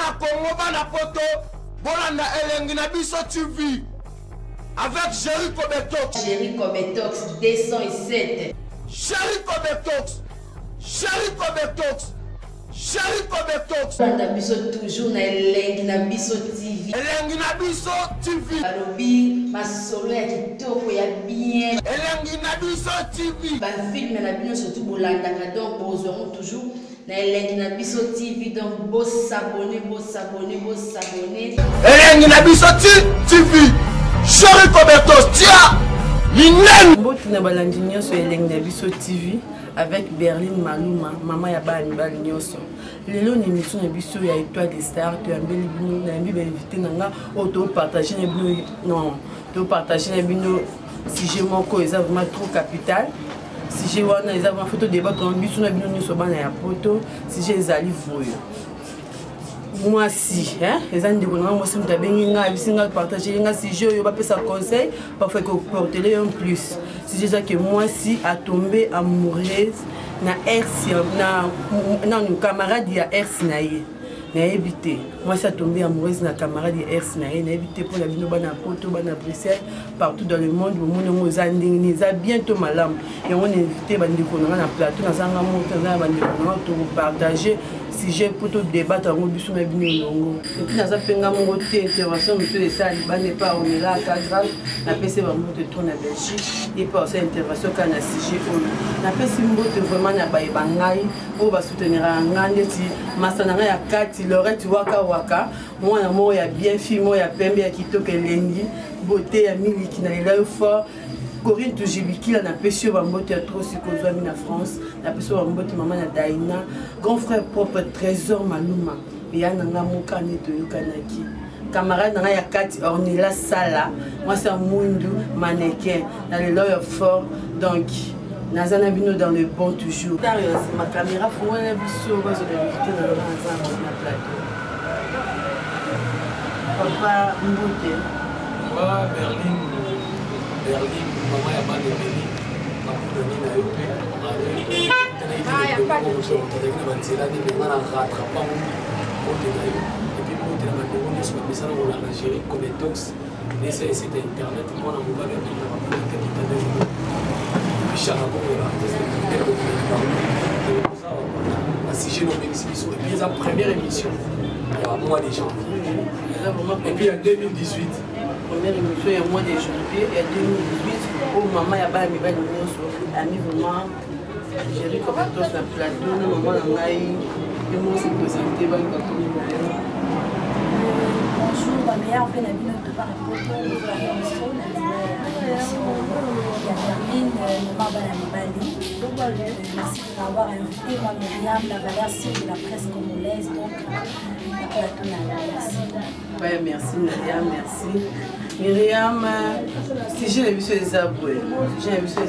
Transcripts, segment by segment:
Bana Congo, bana poto, bolanda elengi na biso TV avec Jerry Kobetox. Jerry Kobetox 207. Jerry Kobetox. Jerry Kobetox. Jerry Kobetox. Bolanda biso toujours na elengi na biso TV. Elengi na biso TV. Balobi masolo ya kitoko ya bien. Elengi na biso TV. Ba film na bino surtout bolandaka, donc bozwa yango toujours na elengi na biso TV. Donc bo s'abonner, bo s'abonner, bo s'abonner. Elengi na biso TV. Jerry Kobetox tia minene. Mbote na balandi nyonso ya elengi na biso TV avec Berline Maluma, mama ya bana mibali nyonso. Lelo na émission na biso ya Étoile des Stars, toyambeli bino, nayambi ba invité na nga oyo topartage na bino, non, topartage na bino sujet moko eza vraiment trop capital. Sujet wana eza vraiment faut débattre na biso na bino nyonso bana ya poto. Sujet ezali voyo mwasi, hein? Eza ndeko na nga mwasi moto abengi nga, ayebisi nga partage nga sujet oyo, bapesa conseil, parfois ekoportele yo plus. Sujet eza ke mwasi atombe amoureuse na ex, na nanu camarade ya ex na ye. Nayebi te, mwasi atombe amoureuse na camarade ya ex na ye. Nayebi te mpona bino bana poto, bana Bruxelles, partout dans le monde, bomoni yango eza ndenge nini, eza bientôt malamu. Yango na invité bandeko na nga na plateau, nazanga moto, naza na bandeko na nga, tokopartage sujet mpo todébattre yango biso na bino elongo. Et puis naza mpe nga moko te, intervention mosusu esala libanda epa omelaka grave. Napesi bambote trop na Belgique, ye mpe asala intervention kaka na sujet oyo. Napesi mbote vraiment na bayeba ngai oyo basouteniraka ngai, ndeti masa na ngai ya kati Lorette Waka Waka, mwana moko ya bien, fille moko ya pembe ya kitoko, elengi, beauté ya miliki, na lela yo fort. Corinne Tujibikila, napesi yo bambote ya trop sikoyo ozwami na France. Napesi yo bambote mama na Daina, grand frère propre Trésor Maluma, eya na nga moka nde toyokanaki, camarade na ngai ya kati Ornella Sala, mwasi ya mwindu mannequin, na lelo ya fort. Donc naza na bino dans le bon toujours. Dario na nsima caméra, fungola na biso bazwa invité na loba naza na plateau. Papa, mbote. Wa Berlin, Berlin, mama ya bana ebele, bakutani na yo mpe tozalaki na banzela nde menga na rattrape yango. Mbote na yo et puis mbote na bandeko nyonso bamesana kolanda Géri Cometox nesa esite internet, mwana mobali abengaka bolite kitanda bishaka bongo ya baartiste bango basujet nobengisi biso. Et puis eza première émission ya mois de janvier et puis ya 2018. Première émission ya mois de janvier ya 2018 oyo mama ya bana mibali nyonso ami vraiment Jerry Kobatos na plateau na mama na ngai ye moko se présente, bayoka komi na yo. Bonjour, bameilleur mpe na bino to bana poto, bozolanda biso na nzela ya émission ya Berline, mama bana mibali. Merci de m'avoir invité, moi Myriam, la valeur sûre de la presse congolaise, donc na plateau na yo. Merci. Ouais, merci Myriam, merci Myriam. Sujet na biso eza boye, sujet na biso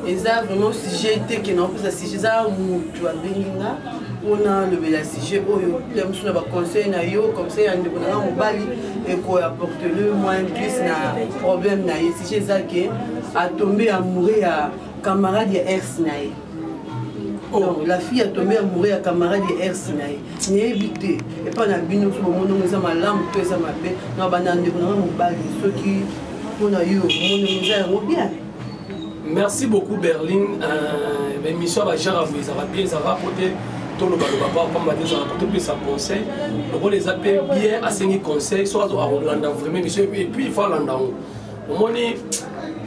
eza vraiment sujet te ke naopesa sujet, eza motu abengi nga mpona alobela sujet oyo ya mosu na baconseil na yo, conseil ya ndeko na nga mobali ekoapporte le moins plus na problème na ye. Sujet eza ke atombe amoureux ya camarade ya ex na ye. Donc la fille a tombé amoureux ya camarade ya ex na ye. Nayebi te epai na bino so bomoni eza malamu to eza mabe. Na banda ndeko na nga mobali, soki mpona yo omoni eza yango bien. Merci beaucoup Berlin. Émission ya bagenre boye ezalaka bien, ezalaka po te tolobaloba pa pamba te, ezalaka po topesa conseil. Lokola eza mpe bien, asengi conseil, soki azo akolanda vraiment émission et puis il faut alanda yango. Omoni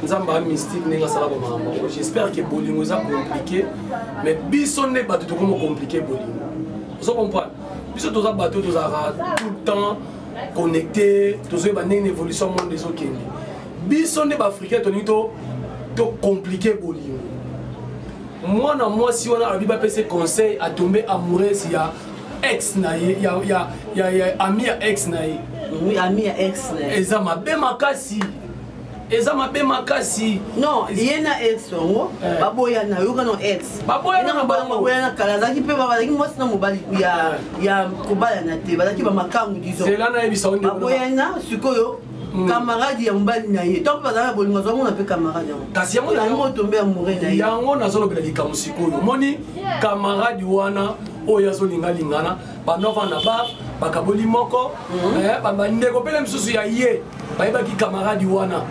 Nzambe ya mystique ndenge asala bamakambo yango. J'espère que bolingo eza compliqué, mais biso nde bato tokoma compliqué bolingo. Ozo comprendre, biso toza bato tozalaka tout le temps connecté, tozoyeba ndenge na évolution monde ezokende. Biso nde baafricain tolingi tocompliqué bolingo. Mwana mwasi wana alobi bapesa conseil, atombe amoureuse ya ex na ye, ya ami ya ex na ye. Oui, ami ya ex na ye. Eza mabe makasi, eza mabe makasi. Non, ye na ex yango baboyana, yoka no ex. Baboyana na bango. Baboyana kala, azalaki mpe bazalaki mwasi na mobali ya kobalana te, bazalaki bamakangu, disons. Zela nayebisa yo ndeko. Baboyana, sikoyo camarade ya mobali na ye to mpe bazalaka bolingo, azwamona mpe camarade yango. Kasi yango yango otombe amoureux na ye. Yango nazolobela likambo sikoyo. Omoni camarade wana oyo azolingalingana, bando avanda bar. Bakaboli moko, eh, bandeko mpe na misusu ya ye bayebaki camarade wana,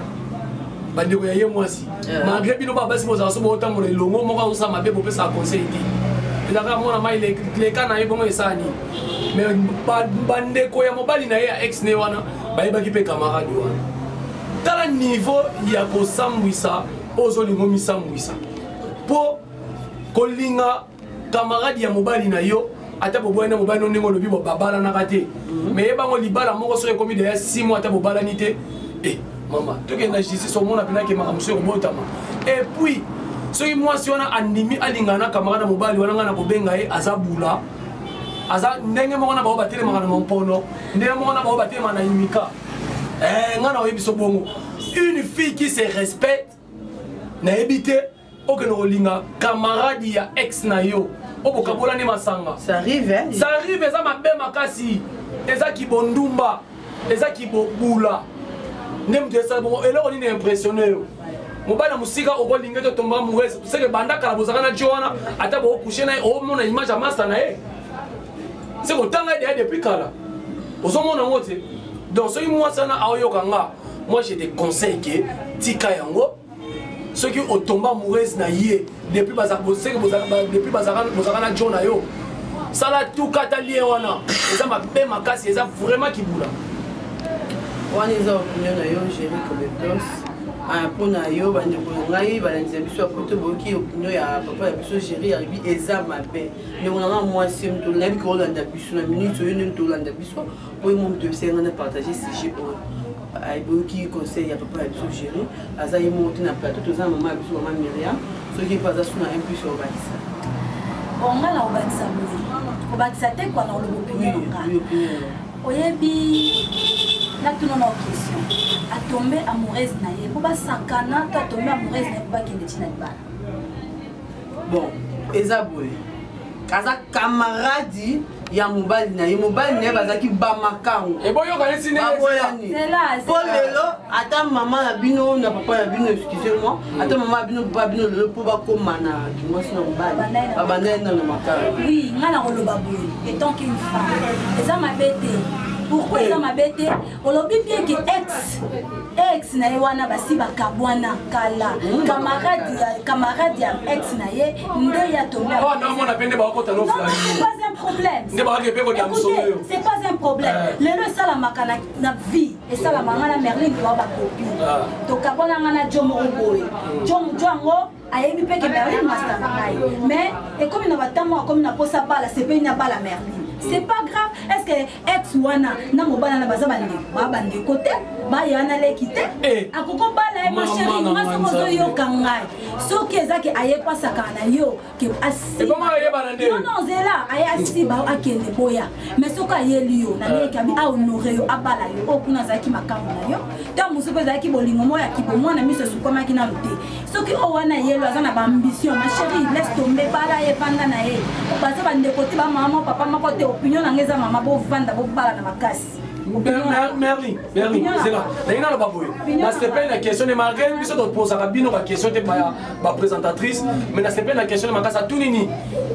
bandeko ya ye mwasi. Malgré bino basi bozala so botambola elongo moko, azosala mabe, bopesaka conseil te. Ezalaka mwana mai leka na ye bongo, esala nini? Mais bandeko ya mobali na ye, ya ex ne wana, bayebaki mpe camarade wana. Tala niveau ya kosambwisa oyo ozolinga omisambwisa mpo kolinga camarade ya mobali na yo. Ata boboyani na mobali no, ndenge olobi, babalanaka te, mais yebango libala moko soki ekomi deya 6 mois, ata bobalani te, e mama, tokende na justice, omona mpena ke makambo soki ekobotama. Et puis soki mwasi wana andimi alingana na camarade ya mobali wana, ngai na kobenga ye aza bula, aza ndenge moko na bao batelemaka na mampono, ndenge moko na bao batelemaka na imika. Eh, ngai na oyebi so bongo, une fille qui se respecte, nayebi te okende kolinga camarade ya ex na yo oyo bokabolani masanga. Ça arrive, hein? Ça arrive. Eza mabe makasi, eza kibondumba, eza kibobula nde moto esala bongo. Eloko nini impressionne yo? Mobali na mosika okolinga ete otomba amoureuse, seke banda kala bozalaka na jo wana, ata bokoucher na ye, omona image ya master na ye, se kotanga ye deya depuis kala, ozomona yango te. Donc soki mwasi wana aoyoka nga, moi je te conseille ke tika yango. Soki otomba amoureuse na ye depuis seke depuis bozalaka na jo na yo, sala tuka ata lien wana, eza mabe makasi, eza vraiment kibula. Wana eza opinion na yo, Géri Cobetos. Mpo na yo, bandeko na ngai balandisa biso ya poto, boyoki opinion ya papa na biso Géri, alobi eza mabe. Ndeko na ngai mwasi, moto nayebi ke olanda biso na minute oyo, ndenge tolanda biso po ye mo moto oyebisaki ngai na partage sujet oyo. Boyoki conseil ya papa na biso Géri. Aza ye moko te na plateau, toza na mama ya biso, mama Miriam. Soki mpo aza suna un plus obakisa. Bon, nga na kobakisa boye, kobakisa te kwa, na koloba opinion na nga. Oyebi, natuna na question: atombe amoureuse na ye mpo basakana, to atombe amoureuse na ye mpo bakende ntina libala? Bon, eza boye: aza camarade ya mobali na ye, mobali na ye bazalaki bamakango. Eboyokanisi. Baboyani mpo lelo ata mama na bino na papa na bino, excuse moi, ata mama na bino, papa na bino, lelo mpo bakóma na kimwasi na mobali, babandaki nano makango. Oui, nga na koloba boye, étant qu'une femme, eza mabe te. Pourquoi eza mabe te? Olobi bien ke ex na ye wana basi bakabwana kala, camarade ya ex na ye nde ya tombe. Namona mpe nde bakota no. C'est pas un problème. Nde bakake mpe kodamsolo yo. C'est pas un problème. Lelo esalamaka na vie, esalamaka. Nga na Merlin toa bacopines, tokabwana nga na jo moko boye, jo yango ayebi mpe ke Merlin master na ngai, mais ekomi na batango, akomi na posa bala, sepeli na bala Merlin, c'est pas grave. Est ce que ex wana na mobala na baza bandeko? Baa bandeko te, baya na leki te. Akoko bala ye. Ma chérie, nga soki ozoyoka ngai, soki ezaki aye pasaka na yo ke non non, zela aye asiba akende boya, mais soki ayeli yo na leki abi ahonore yo, abala yo, oyo kuna azalaki makambo na yo, ntango mosusu mpe ezalaki bolingo moko ya kibomwana, miso esukwamaki nanu te. Soki oyo wana eyelo aza na baambition, ma chérie, laisse tomber, bala ye, vanda na ye. Baza bandeko te, bamama moko papa moko te. Opinion na ngai eza, mama, bovanda, bobala na makasi. Merlin, Merlin, zela, ndenge naloba boye, nasepeli na question ne, malgré biso topozaka bino baquestion te, baprésentatrice, mais nasepeli na question ne makasi. Atuni nini?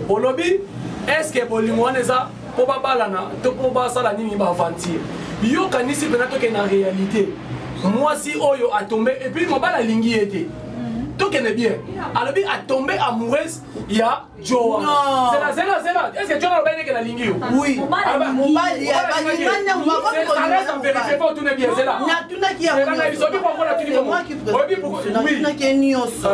Olobi est ce que bolingo wana eza mpo babalana to mpo basala nini, baaventure? Yokanisi mpena tokende na réalité. Mwasi oyo atombe, et puis mobali alingi ye te, tokende bien, alobi atombe amoureuse ya jo wana. Zela, zela, zela, est ce que jo wana alobi ndeke nalingi yo? Oui, mobali. Otune bien, zela. Natunaki yangonatunaki ye nyonso,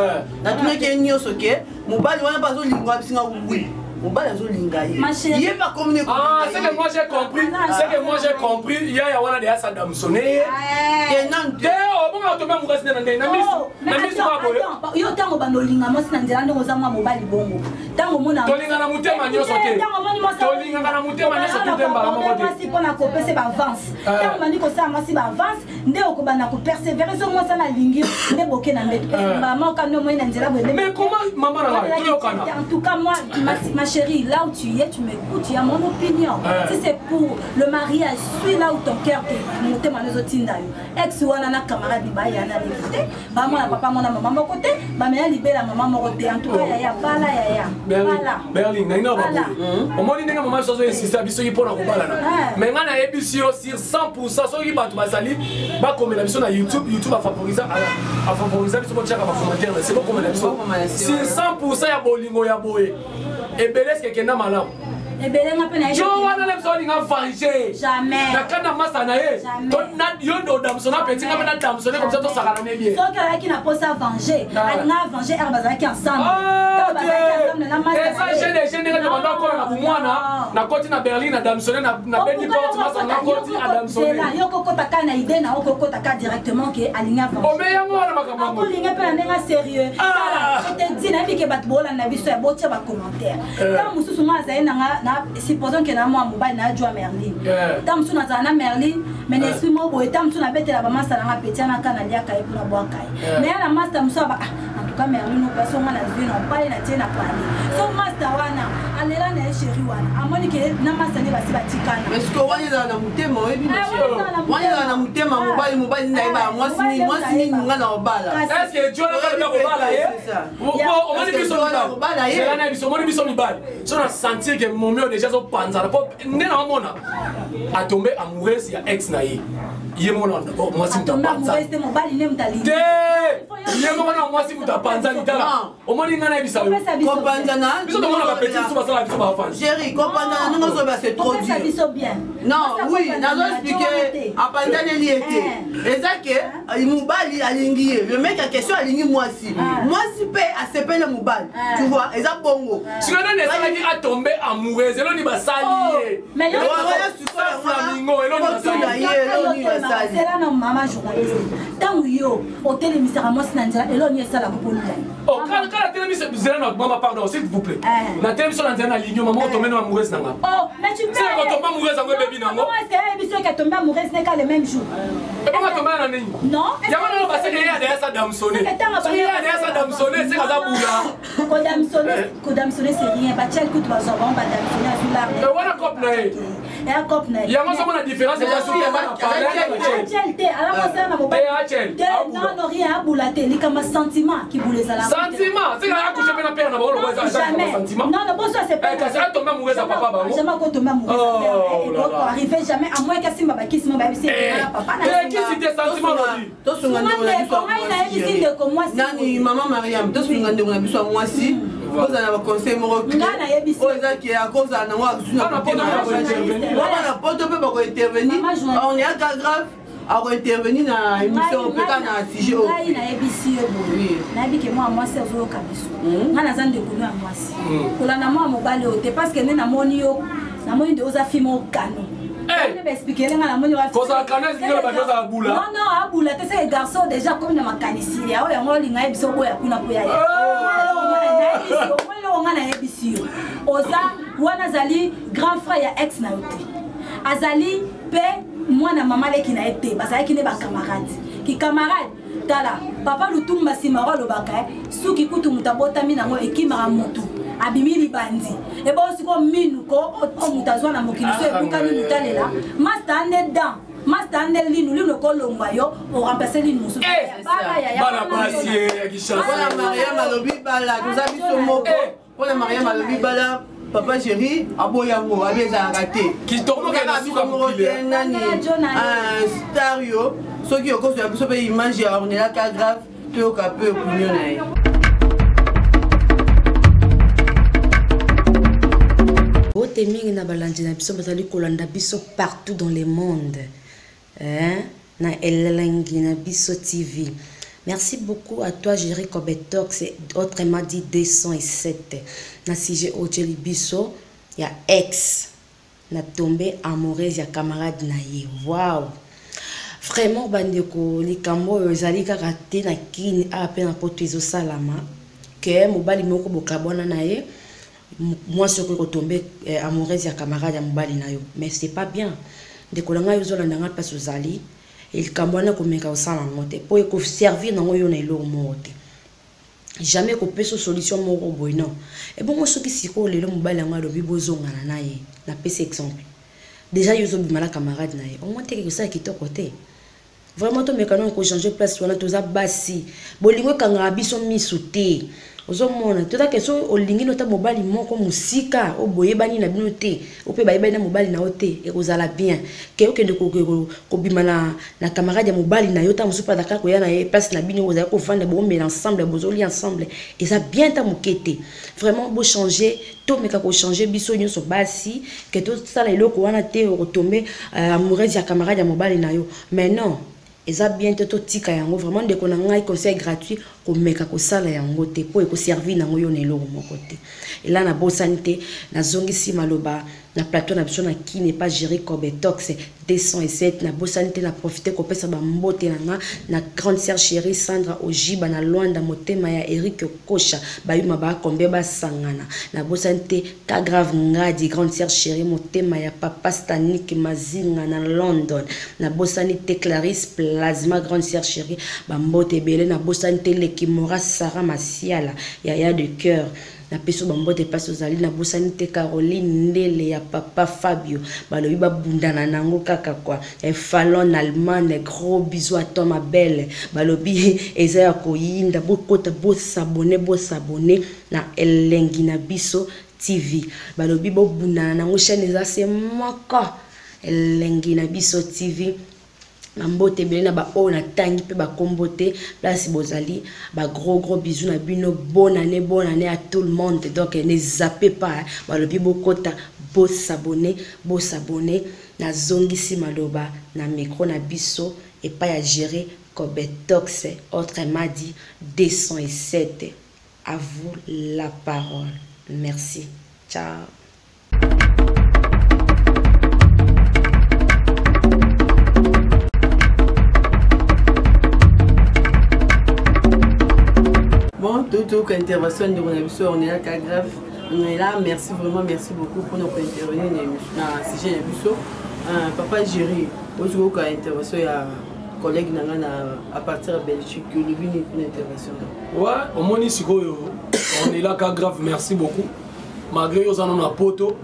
natunaki ye nyonso ke mobali wana mpe azolinga bisinga. Oui, mobali azolinga ye, ye mpe akomi. Ah, c'est que moi j'ai compris, c'est que moi j'ai compris, yaya wana de asa damsonné ye te. Obonga otombe amoureuse nde na ndenge na misu, na misu kaka boye. Yo ntango bando olinga mwasi na nzela, ndenge oza mwa mobali bongo, ntango omona Tolinga na motema nyonso te, tolingaka na motema nyonso te, te mbala moko te. Mwasi mpona kopesa baavance, ntango bandi kosala mwasi baavance, nde okobanda kopersévérer. So mwasi ana alingi, nde boke na mbeto mbala moko, nde omoni na nzela boye. Mais comment, mama na ngai, toyokana. En tout cas, moi, ma chérie, là où tu es, tu m'écoutes, tu as mon opinion. Si c'est pour le mariage, suis là où ton cœur te motema nozotinda yo. Ex wana na camarade. nini baya na leki te, bamwana papa mwana mama moko te, bamela libela mama moko te. En tout cas, yaya, bala yaya. Bala. Berlin, na ina ba boye. Omoni ndenge mama biso azo insiste biso ki pona kobalana. Mais nga nayebisi yo sur 100% soki bato bazali bakomela biso na YouTube, YouTube afavorisa afavorisa biso botiaka ba commentaire na se bokomela biso sur 100% ya bolingo ya boye. Ebele eske ekenda malamu. Ebele nga mpe na Jo wana na biso alinga venger. Jamais. Na kanda masa na ye. To na yo ndo damsona petit nga mpe na damsone comme ça tosakana ne bien. Soki azalaki na posa venger, alinga venger ere bazalaki ensemble. Ah, Ntango bazalaki ensemble na masa eza na ye. jeune jeune ndenge tobanda kola na bomwana nakoti na berlin na damsone na bendi porte masa nakoti adamsone yo kokota kaka na idée na okokota kaka directement ke alingi avancer. Ome yango wana makambo yango. Akolinga mpe na ndenge sérieux. Ah. Tala, je te dis nayebi ke bato bolanda biso ya botia ba commentaire. Ntango mosusu nga azali na nga na supposons ke na mwa mobali na adjoa Merlin. Ntango mosusu nazala na Merlin mais na esprit moko boye, ntango mosusu nabetela bamasta na nga petit na ka naliaka ye mpona bwaka ye. Mais ya na masta mosusu aba ah, en tout cas Merlin oyo so nga nazwi na opale na tie na pale. So masta wana alela na ye chéri wana amoni ke na masta nde basi batikana. Mais ce que wana ezala na motema oyebi Ah, wana ezala na wana ezala na motema Ah. mobali mobali nde ayeba Ah, mwasi nini mobali mwasi nini nde nga na obala. Kasi- Est-ce que Dieu n'a pas le kobala ye? C'est ça. Omoni Est-ce que biso Dieu na kobala mibali. ye? Zela na biso omoni biso mibali. So na sentir que momi oyo déjà azopanzana po nde na omona atombe amoureuse ya ex na ye. Ye moko na d'abord mwasi moto atombe apanzani. amoureuse te mobali nde moto alingi. Te! Ye moko na mwasi moto apanzani tala. Non. Omoni ngai nayebisa yo. Kopesa biso bien. Kopanzana. Biso tomona ba petit biso basala biso ba fans. Géri, kopanzana ndenge ozoba c'est trop Kopesa dur. biso bien. Non, Masa oui, kopanzana, nazo wana te. expliquer apanzaneli ye te. Eza ke mobali alingi ye. Le mec en question alingi mwasi. Mwasi mpe asepele mobali. Tu vois, eza bongo. Sikoyo nani esalaki atombe amoureuse eloni basali ye. Mais yo- Wana sikoyo Sa flamingo eloni Kotuna basali. ye eloni basali. zela na mama journaliste ntango yo otelemisaka mwasi na nzela eloni esalaka mpo olula ye. Oh, quand quand la télévision zela na mama pardon s'il vous plaît. Eh. Na télévision na nzela na ligno mama otombe na amoureuse na nga. Oh, mais tu peux. C'est quand tombe amoureuse yango ebebi nango. Comment est-ce que biso ke tombe amoureuse n'est qu'à le même jour? Ebongo tombe na nini? Non. Yango nano baseke ye adaya sa damsonné. Soki ye adaya sa damsonné, c'est kaza bula. Kodamsonner, kodamsonner c'est rien. Batia kutu bazwa bango badamsonner azwi l'arme. Mais wana cop na ye. Eya cop na ye. Yango ozomona différence eza soki eza na parler na chel. Achel te, ala kosala na mobali. Eh, Achel, Te, abula. non, non, rien, abula te. Likambo sentiment kibula ezala. Sentiment, c'est kaka coucher pe na père na bango lokola eza eza Jamais. sentiment. Non, non, bonsoir, c'est pas. Eh, kasi atombe amoureuse ya papa bango. Jamais akotombe amoureuse Oh, ya père. là là. Arrivé jamais, à moins qu'asimba bakisi mo bayebisi Eh, na papa na eh, simba. kisi te sentiment lobi. Tosunga ndeko na biso ya Ndeko, ngai mwasi, nayebisi Géri. ndeko mwasi Nani boye. mama Mariam, tosunga ndeko na biso ya mwasi. Kozala na baconseil moko clé. Ngai nayebisi. Oyo eza ke akozala nango azwi na Bana poto motema. mpe bakointervenir. Bana poto mpe bakointervenir. Mama journaliste. On est aka grave akointervenir na émission mpe kaka na sujet oyo. ngai nayebisi yo boye Oui. nayebi ke mwana mwasi azoyoka biso ngai naza ndeko no ya mwasi kolanda mwana mobali oyo te parce que nde namoni yo namoni nde oza fille moko kano Eh! nde baexplikele ngai namoni wa- Kozala kano ezingi na bato ozala bula. non non abula te seke garçon déjà komi na makanisili oyo yango olinga ye biso oboya kuna mpo ya ye omoni eloko ngai nayebisi yo oza wana azali grand frère ya ex na yo te azali mpe mwana mama leki na ye te bazalaki nde bacamarade kikamarade tala papa lutumba nsima oyo alobaka eh, suki kutu moto abotami nango ekimaka motu abimi libandi ebongo sikoyo minu ko oyo moto azwa na mokili so ebukani moto alela masta ande dan masta ande linu linu ekolongwa yo oremplace linu mosusu Eh, Bala yaya, Bana bala basi nzona. ye ya Kinshasa. mpona mariam alobi bala toza biso moko Eh. mpona mariam alobi bala papa chéri aboyi yango abi ezalaka te Kitoko moko na suka moko mokili, te eh. nani Bala John ayo. ah, star yo soki okozwa biso mpe image ya ornela ka grave toyoka mpe opinion na ye. Bote mingi na balandi na biso bazali kolanda biso partout dans le monde, hein? Na elengi na biso TV. Merci beaucoup à toi Jerry Kobetox, autrement dit 207. Na sujet otieli biso ya ex na tombé amoureuse ya camarade na ye. Wow. Vraiment bandeko likambo oyo ezali kaka te na kini awa mpe na poto ezosalama ke mobali moko bokabwana na ye mwasi okoki kotombe eh, amoureuse ya camarade ya mobali na yo, mais c'est pas bien. Ndeko na ngai ozolanda ngai mpasi ozali likambo wana komeka kosala yango te mpo ekoservir nango yo na eloko moko te, jamais kopesa solution moko boye non. Ebongo soki sikoyo lelo mobali yango alobi bozongana na ye, napesi exemple déjà yo ozobima na camarade na ye, omoi teke kosala kitoko te. Vraiment tomeka nano kochanger place wana, toza basi, bolingo ekangaka biso misu te. Ozomona toza ke soki olingi nota mobali moko mosika oyo boyebani na bino te, oyo mpe bayebani na mobali na yo te, ekozala bien ke okende kobima na camarade ya mobali na yo. Ntango mosusu mpe azalaka koya na ye place na bino, bozali kovanda, boomela ensemble, bozolia ensemble, eza bien ta moke te. Vraiment bochanger, tomeka kochanger biso nyonso basi, ke tosala eloko wana te. Okotombe amoureuse ya camarade ya mobali na yo, mais non, eza bien te, totika yango. Vraiment ndeko na ngai, conseil gratuit, komeka kosala yango te, mpo ekoservir nango yo na eloko moko te. Ela nabosani te, nazongisi maloba na plateau na biso na Kine pa Jerry Cobetox 207. Nabosani te na profite kopesa bambote na nga na grande sœur chérie Sandra Ojiba na Luanda, motema ya Eric Okosha, bayuma bakombe basangana. Nabosani te ka grave Ngadi, grande sœur chérie, motema ya papa Stanik Mazinga na London. Nabosani te Clarisse Plasma, grande sœur chérie, bambote ebele. Nabosani te Leki Mora Sarah Masiala, yaya de cœur, napesi yo bambote mpasi ozali. Nabosani te Caroline Ndele ya papa Fabio, balobi babundana nango kaka kwa Falon Allemagne, gros bisous à toi ma belle. Balobi eza ya koyinda, bokota bosabone, bosabone na Elengi na Biso TV. Balobi bobundana nango, chaîne eza se moko, Elengi na Biso TV. Bambote ebele na baoyo natangi mpe bakombo te, place bozali, bagros gros bisous na bino. Bonne année, bonne année à tout le monde. Donc ne zappez pas, balobi bokota bosabone, bosabone. Nazongisi maloba na micro na biso epai ya Jerry Cobetox, autrement dit 207. À vous la parole, merci, ciao. Bon, tout intervention de mon biso, on est là, cas grave. On est là, merci vraiment, merci beaucoup pour notre intervenir na sujet na biso. Papa Jerry, ozokoka intervention ya collègue na nga na à partir ya Belgique, olobi nini mpona intervention na? Ouais, omoni sikoyo, on est là, cas grave, merci beaucoup. Malgré yo oza nano na poto,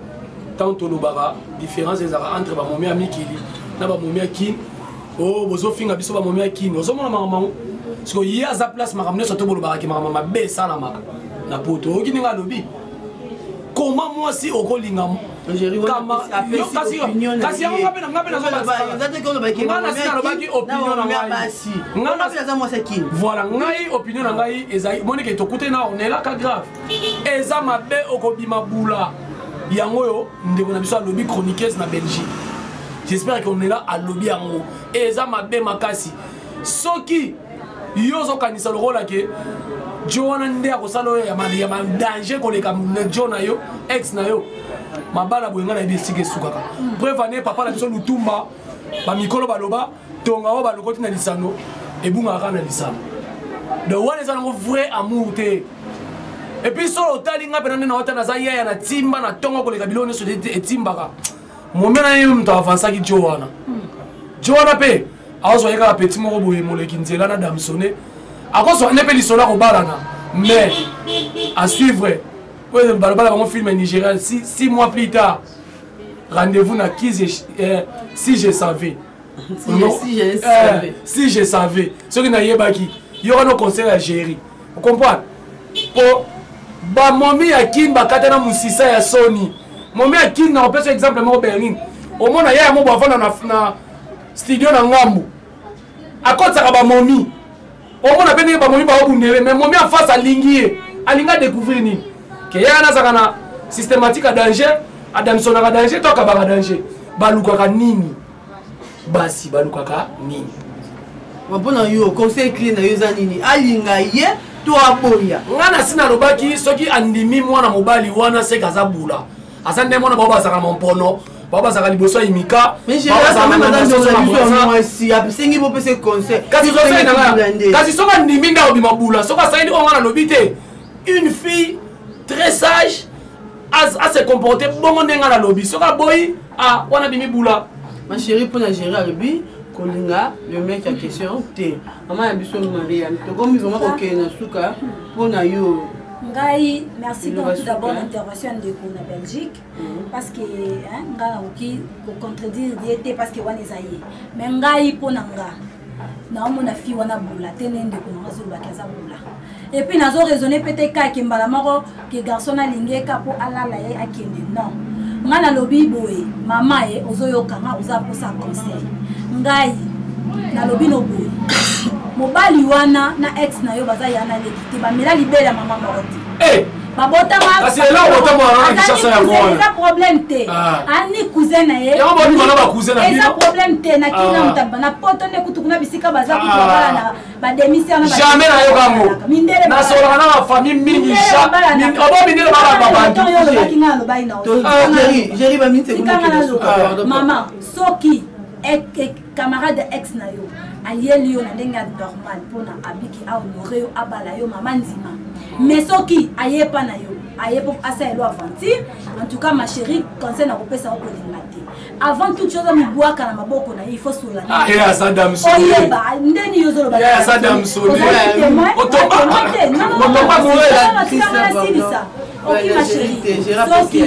tant tolobaka différence ezalaka entre bamomi ya mikili na bamomi ya Kine. O bozofinga biso bamomi ya Kine, ozomona makambo yango sikoyo, ye aza place makambo nyonso to bolobakaki makambo mabe esalamaka na poto. Oyoki ndenge alobi koma mwasi okolinga kasi yango nga mpe nga nasi nalobaki opinion na ngai. Voilà, ngai opinion na ngai ezali monike tokutani na Ornelaka grave, eza mabe, okobima bula. Yango oyo ndeko na biso alobi, chroniqueuse na Belgique, j'espère que Ornela alobi yango, eza mabe makasi. Soki yo ozokanisa lokola ke jo wana nde akosala oyo ya danger koleka jo na yo, ex na yo, mabala boye, ngai nayebi esika esukaka. Preuve ane papa na biso Lutumba, bamikolo baloba tonga oyo balokoti na lisano ebungaka kaka na lisano. Donc wana eza nango vrai amour te. Et puis solo otali nga mpena nde na ota naza yaya na timba na ntongo koleka biloko nyonso etimbaka momia na ye. Moto avansaki jo wana, jo wana mpe azwa ye kaka petit moko boye moleki nzela na damsone, akozwa nde mpe lisolo akobalana. Mais à suivre oyo balobala bango film nigérien, 6 mois plus tard, rendez-vous na kizi. Si je savais, si je savais, si je savais, soki nayebaki yo wana conseil ya Géri, ocomprendre? Po bamomi ya Kine bakata na mosisa ya soni. Momi ya Kine, na opesa exemple moko, Berlin, omona ye yango bavanda na studio na ngambu, akotisaka bamomi, omona mpe ndenge bamomi baobundele. Mais momi en face alingi ye, alingi adécouvrir nini ke ye wana azalaka na systématique ya danger, adamisonaka danger to akabaka danger. Balukaka nini? Basi balukaka nini? Mpona yo, conseil clé na yo eza nini? Alinga ye to aboya? Nga na si nalobaki, soki andimi mwana mobali wana, seke aza bula, aza nde mwana bao bazalaka na mompono, bao bazalaka liboso ya imika. Mwasi asengi bopesa conseil. Kasi soki andimi nde akobima bula. Soki asaleli oyo nga nalobi te, une fille très sage a se comporter bongo ndenge nga nalobi. Soki aboyi, a wana bimi bula. Ma chérie, mpona géri alobi kolinga le mec ya question te. Mama na biso Maria, tokomi vraiment kokende na suka. Mpona yo? Ngai merci. Donc tout d'abord l'intervention ya ndeko na Belgique, parce que ngai nakoki kocontredire ye te, parce que wana eza ye. Mais ngai, mpo na nga Naomona fille wana bula te nde ndeko nanga azolobaki aza bula. Et puis nazo raisonner pe te kaka mbala moko ke garçon alingi ye ka mpo alala ye akende. Non, nga nalobi boye, mama ye ozoyoka nga, oza posa conseil. Ngai nalobi no boye, mobali wana na ex na yo baza ya na leki te, bamela libele ya mama moko te. Eh! Babotama. Kasi eloko botama wana na Kinshasa yango wana. Eza problème te. Ah. Ani cousin na ye. Yango babima na ba cousin na Eza bino. problème te na kina Ah. mutaba na poto nde kutu kuna bisika baza kutu Ah. babala na ba demi-sœur na ba Jamais nayoka yango. Mindele Nasololaka na bafamille mingi. Mindele babalana. Obo mindele balaka bantu. Oyo olobaki nga alobaki na yo. Ah, Jerry, Jerry, ba minute Tikanga ekomi naloba. okende suka, pardon, Mama, soki camarade ex na yo ayeli yo na ndenge ya normal mpona abiki ahonore yo, abala yo, mama ndima. Mais soki ayepa na yo, aye po asala elo aventure, en tout cas ma chérie, conseil na kopesa yo, kolinga te. Avant toute chose, amibwaka na maboko na ye, il faut sola. Ah, ye aza dame sonné. Oyeba ndeni yo ozoloba. Ye aza dame sonné. Ozali témoin? Témoin te. Non, non, non, Otomba non, boye. non, non, tikanga na silisa. Ok, ma chérie, soki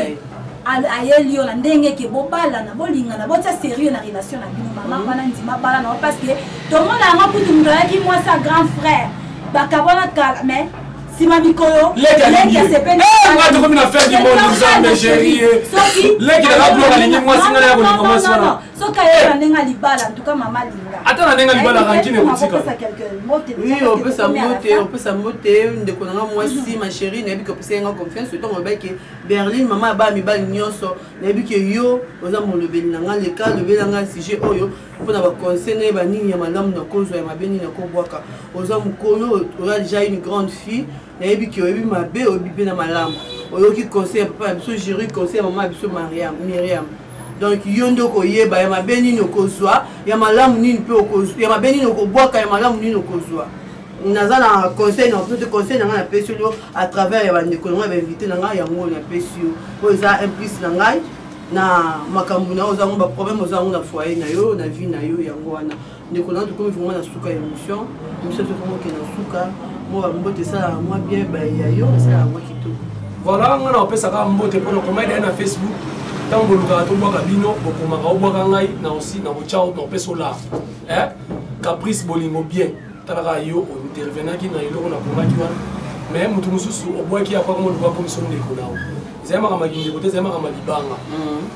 ayeli yo na ndenge ke bobalana, bolingana, botia sérieux na relation na bino, mama wana ndima bala na yo, parce que tomona yango kutu moto ayaki mwasi ya grand frère, bakabwana kala, mais nsima mikolo Leki alingi ye. asepeli. Eh, nga tokomi na fin du C'est monde, normal, Nzambe, ma chérie. chérie. Soki Leki na nga bloc alingi mwasi, nga na ya kolinga Non, non, mwasi non, wana. non. Soki ayeba ndenge ya libala, en tout cas mama linga. Ata na ndenge ya libala, Nayebi te rancune ekotika. nakopesa quelque mbote Oui, déjà, parce que opesa tokomi à la mbote, fin. opesa mbote ndeko na nga mwasi, ma chérie. Nayebi ke opesa nga confiance ntango olobaki Berlin, mama ya bana mibali nyonso. Nayebi ke yo oza molobeli na nga, leka lobela nga sujet oyo mpona baconseil, nayeba nini ya malamu na kozwa, ya mabe nini na kobwaka. Oza mokolo, oza déjà une grande fille. Nayebi ke oyebi mabe, oyebi mpe na malamu. Oyoki conseil ya papa na biso Jerry, conseil ya mama ya biso Mariam, Miriam. Donc yo nde okoyeba ya mabe nini okozwa, ya malamu nini mpe okozwa, ya mabe nini okobwaka, ya malamu nini okozwa. Naza na conseil na te, conseil na ngai napesi yo à travers ya bandeko na ngai, bainvité na ngai. Yango oyo napesi yo, oyo eza un plus na ngai na makambo na yo oza yango, baproblème oza yango na foyer na yo, na vie na yo. Yango wana, ndeko na nga, tokomi vraiment na suka ya émission. Émission tokomi okende na suka. Mwa bambote esalaka mwa bien, ya yo esalaka mwa kitoko. Voilà, nga na opesaka mbote mpona komai daye na Facebook. Ntango bolukaka tobwaka bino, bokomaka obwaka ngai na osi na kotya na opesa olar. Eh? Caprice bolingo bien, talaka yo ointervenaki na eloko nakomaki wana, mais moto mosusu obwaki akwaka moluka komiso ndeko na yo. Ezali makambo ya kindeko te, ezali makambo ya libanga.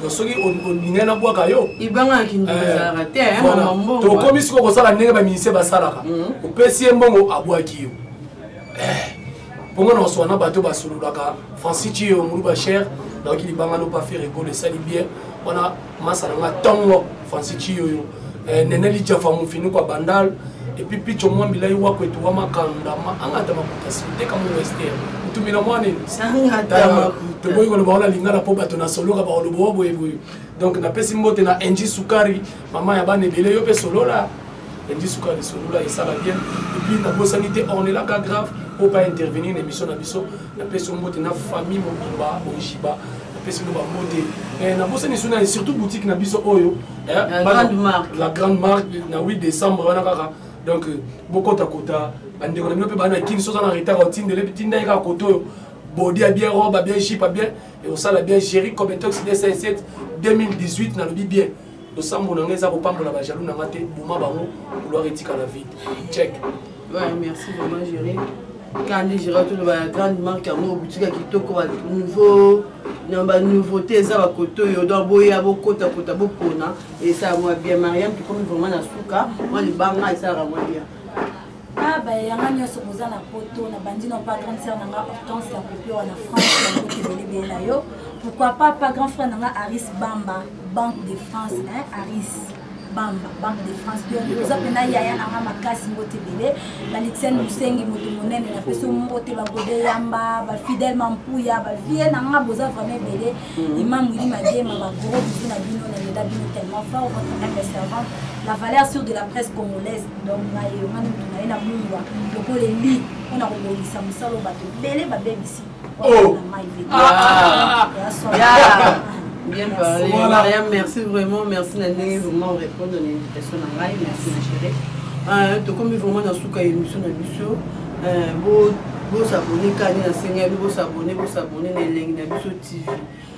Donc soki olingai nabwaka yo. Libanga ya kindeko Eh, ezalaka te, eh, voilà. mama mbongo. Tokomi sikoyo kosala ndenge baministère basalaka, opesi ye mbongo, abwaki yo. Mpongo na oswana bato basololaka. Francis Chio Muluba cher, nayoki libanga no pa faire egolo, esali bien wana masa na nga ntongo. Francis Chio oyo, eh, nene lijafa mofinuku ya Bandal, et puis Picho Mwambilai wakwetu wa makanda ma angata makuta siteka mo wester mutumina mwaneni. Angata makuta. Toboyi koloba wana lingala mpo bato na soloka bakoloba wa boye boye. Donc napesi mbote na Enji Sukari, mama ya bana ebele. Yo mpe solola, Enji Sukari, solola, esala bien. Et puis nabosani te Ornelaka Grave mpo pa intervenir na émission na biso. Napesi yo mbote na famille mobimba Ojiba, napesi bino bambote. Eh, nabosani suna surtout boutique na biso oyo, eh, La grande marque. La grande marque na 8 décembre wana kaka. Donc bokotakota bandeko na bino mpe baa na Kini. Soza na retard, otindele tinda ye kaka kote oyo bodi ya bien, robe ya bien, jupe ya bien, ekosala bien. Géri Cometox 207 2018, nalobi bien. Losambo na ngai eza kopambola bajaloux na nga te, boma bango, couloir etikala vide, check. Ouais, merci vraiment Jerry. Kandi Gérard, toloba ya grande marque yango, boutique ya kitoko, ba nouveau na ba nouveauté eza bakote oyo. Donc boya, bokotakota, bopona, esala mwa bien. Mariam, tokomi vraiment na suka. Mwa libanga esalaka mwa bien. Ah, bayanga nyonso boza na poto, na bandi no pa grande sœur na nga Hortense ya kopiowa na France, yango ebele ebele na yo. Pourquoi pas pa grand frère na nga Aris Bamba, Banque de France, hein, Aris Bamba, Banque de France. Donc oza mpena yaya na nga makasi, mbote ebele. Balixene Mosengi, moto monene, napesi yo mbote. Bagode Yamba, bafidèle Mampuya, bavie na nga, boza vraiment ebele. Imam Wili Magema, bagros bisous na bino, nalela bino tellement fort. Votre humble servante, la valeur sûre de la presse congolaise. Donc ngai yo ngani moto na ye na mungwa lokola eli mpona kobongisa mosala oyo bato ebele babebisi. Oh. Na mai. Ah. Yeah. Bien parlé. Voilà. Mariam, merci vraiment. Merci na ndenge vraiment répondre à l'invitation na ngai. Merci ma chérie. Tokomi vraiment na suka ya émission na biso. Bo bosabone kani na sengi ya bino, bosabone, bosabone na Elengi na Biso TV.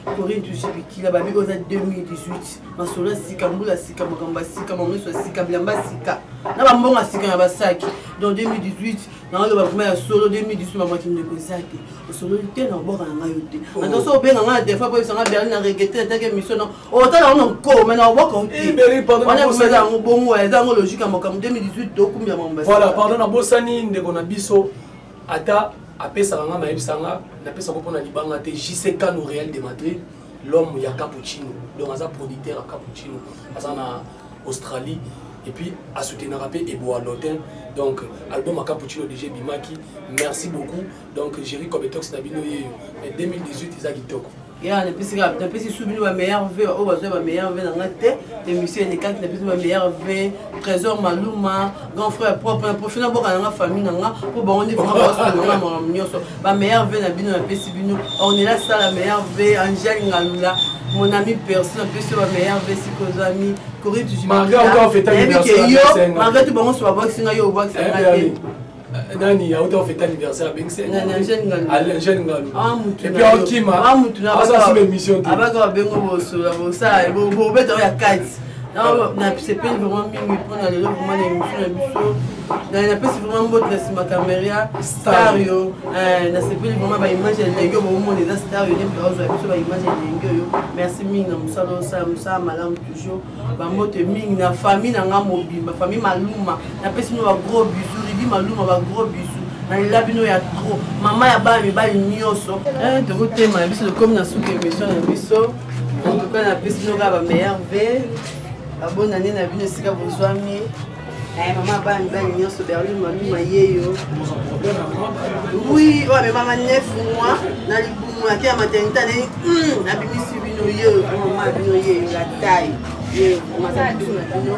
Corinne Tujibikila babi oyo eza 2018, masolo ya sika, mbula ya sika, makambo ya sika, mameso ya sika, bilamba ya sika na bambongo ya sika na basaki. Donc 2018 naoloba vraiment ya solo, 2018 mamaki ndeko eza te, osololi te na obwaka na ngai yo te. Ata so obenga ngai na telefone po oyebisa ngai Berlin na regrete na take émission na otala yango na nko mai na obwaka yo te. Wana eza yango bongo, eza yango logique ya makambo 2018 tokumbia makambo. Voilà, pardon, nabosani ndeko na biso ata apesaka nga, nayebisa nga napesaka mpona libanga te, JC Kano, Real de Madrid, l'homme ya Cappuccino. Donc aza producteur ya Cappuccino, aza na Australie et puis asoutenaka mpe Eboa Lotin. Donc album ya Cappuccino déjà ebimaki. Merci beaucoup. Donc Jerry Cobetox na bino yeyo, mais 2018 eza kitoko. Ya napesi kaka, napesi su bino bameilleurs vœux oyo bazwa bameilleurs vœux na nga te, émission elekaki. Napesi bameilleurs vœux Trésor Maluma, grand frère propre na profil, naboka na nga famille na nga mpo bango nde vraiment baosunga nga makambo nyonso. Bameilleurs vœux na bino, napesi bino Ornela Sala meilleurs vœux, Angèle Ngalula, mon ami perso, napesi yo bameilleurs vœux sikoyo ozwami. Corinne Tujiyebi ke yo malgré tout bango so babwakisi nga, yo obwakisa nga te. Nani auta ofete anniversaire, abengisi Angèle Ngalu et puis aokima aza sur émission te. Abaka babengo bosola bosala bobeta oyo ya kati. Nasepeli vraiment mingi mpona lelo, vraiment na émission na biso. Napesi vraiment mbote na nsima caméra star yo. Nasepeli vraiment, baimage ya elengi oyo bomona eza star yo nde bazwa biso baimage ya elengi oyo. Merci mingi na mosala osala, mosala malamu toujours. Bambote mingi na famille na nga mobimba, famille Maluma, napesi bino bagros bisous. Ribi Maluma, bagros bisous, nalela bino ya trop, mama ya bana mibali nyonso. Tokotema na biso, tokomi na suka émission na biso. En tout cas napesi bino kaka bameilleurs vœux, babonne année na bino esika bozwami. Mama bana mibali nyonso, Berlin Maluma yeyo, oui, oyo amemanga 9 mois na libumu ake ya maternité, aneni nabimisi bino yeyo, mama bino yeyo la taille yeyo, maza biso na bino.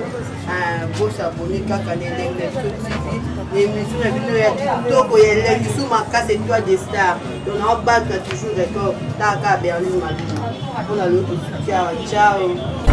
Bosabone kaka na Elengi na Biso TV, na émission na bino ya kitoko ya elengi su makasi, Étoile de Star. Donc naobatra toujours record, taka Berlin Maluma mpona lelo tosuki awa. Ciao.